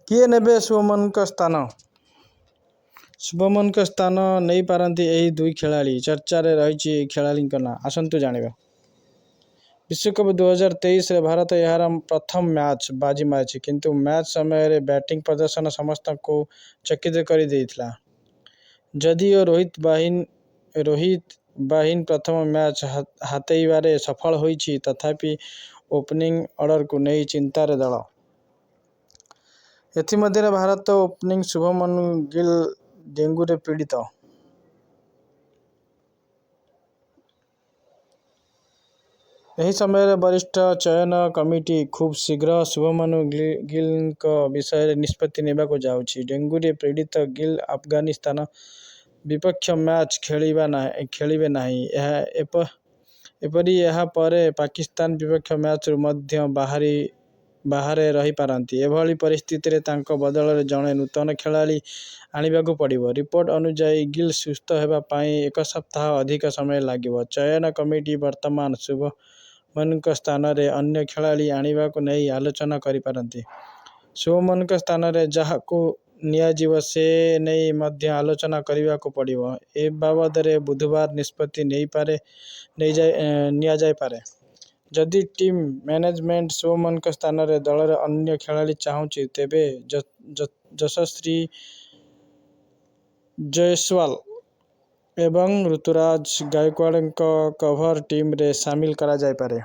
କିଏ ନେବେ ଶୁଭମନଙ୍କ ସ୍ଥାନ? ଶୁଭମନଙ୍କ ସ୍ଥାନ ନେଇପାରନ୍ତି ଏହି ଦୁଇ ଖେଳାଳି, ଚର୍ଚ୍ଚାରେ ରହିଛି ଏହି ଖେଳାଳିଙ୍କ ନାଁ, ଆସନ୍ତୁ ଜାଣିବା। ବିଶ୍ୱକପ 2023ରେ ଭାରତ ଏହାର ପ୍ରଥମ ମ୍ୟାଚ୍ ବାଜି ମାରିଛି। କିନ୍ତୁ ମ୍ୟାଚ୍ ସମୟରେ ବ୍ୟାଟିଂ ପ୍ରଦର୍ଶନ ସମସ୍ତଙ୍କୁ ଚକିତ କରି ଦେଇଥିଲା। ଯଦିଓ ରୋହିତ ବାହିନୀ ପ୍ରଥମ ମ୍ୟାଚ୍ ହାତେଇବାରେ ସଫଳ ହୋଇଛି, ତଥାପି ଓପନିଂ ଅର୍ଡରକୁ ନେଇ ଚିନ୍ତାରେ ଦଳ। ଏଥିମଧ୍ୟରେ ଭାରତ ଓପନିଂ ଶୁଭମନ ଗିଲ ଡେଙ୍ଗୁରେ ପୀଡ଼ିତ। ଏହି ସମୟରେ ବରିଷ୍ଠ ଚୟନ କମିଟି ଖୁବ ଶୀଘ୍ର ଶୁଭମନ ଗିଲଙ୍କ ବିଷୟରେ ନିଷ୍ପତ୍ତି ନେବାକୁ ଯାଉଛି। ଡେଙ୍ଗୁରେ ପୀଡ଼ିତ ଗିଲ ଆଫଗାନିସ୍ତାନ ବିପକ୍ଷ ମ୍ୟାଚ୍ ଖେଳିବେ ନାହିଁ। ଏପରି ଏହା ପରେ ପାକିସ୍ତାନ ବିପକ୍ଷ ମ୍ୟାଚରୁ ମଧ୍ୟ ବାହାରେ ରହିପାରନ୍ତି। ଏଭଳି ପରିସ୍ଥିତିରେ ତାଙ୍କ ବଦଳରେ ଜଣେ ନୂତନ ଖେଳାଳି ଆଣିବାକୁ ପଡ଼ିବ। ରିପୋର୍ଟ ଅନୁଯାୟୀ, ଗିଲ୍ ସୁସ୍ଥ ହେବା ପାଇଁ ଏକ ସପ୍ତାହ ଅଧିକ ସମୟ ଲାଗିବ। ଚୟନ କମିଟି ବର୍ତ୍ତମାନ ଶୁଭମନଙ୍କ ସ୍ଥାନରେ ଅନ୍ୟ ଖେଳାଳି ଆଣିବାକୁ ନେଇ ଆଲୋଚନା କରିପାରନ୍ତି। ଶୁଭମନଙ୍କ ସ୍ଥାନରେ ଯାହାକୁ ନିଆଯିବ ସେ ନେଇ ମଧ୍ୟ ଆଲୋଚନା କରିବାକୁ ପଡ଼ିବ। ଏ ବାବଦରେ ବୁଧବାର ନିଷ୍ପତ୍ତି ନିଆଯାଇପାରେ। ଯଦି ଟିମ୍ ମ୍ୟାନେଜମେଣ୍ଟ ଶୁଭମନଙ୍କ ସ୍ଥାନରେ ଦଳରେ ଅନ୍ୟ ଖେଳାଳି ଚାହୁଁଛି, ତେବେ ଯଶସ୍ୱୀ ଜୟସ୍ୱାଲ ଏବଂ ଋତୁରାଜ ଗାଇକ୍ୱାଡଙ୍କୁ କଭର ଟିମରେ ସାମିଲ କରାଯାଇପାରେ।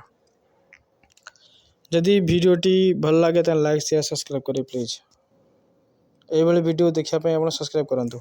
ଯଦି ଭିଡ଼ିଓଟି ଭଲ ଲାଗେ ତାହେଲେ ଲାଇକ୍, ସେୟାର, ସବସ୍କ୍ରାଇବ୍ କରିବେ ପ୍ଲିଜ୍। ଏଇଭଳି ଭିଡ଼ିଓ ଦେଖିବା ପାଇଁ ଆପଣ ସବସ୍କ୍ରାଇବ୍ କରନ୍ତୁ।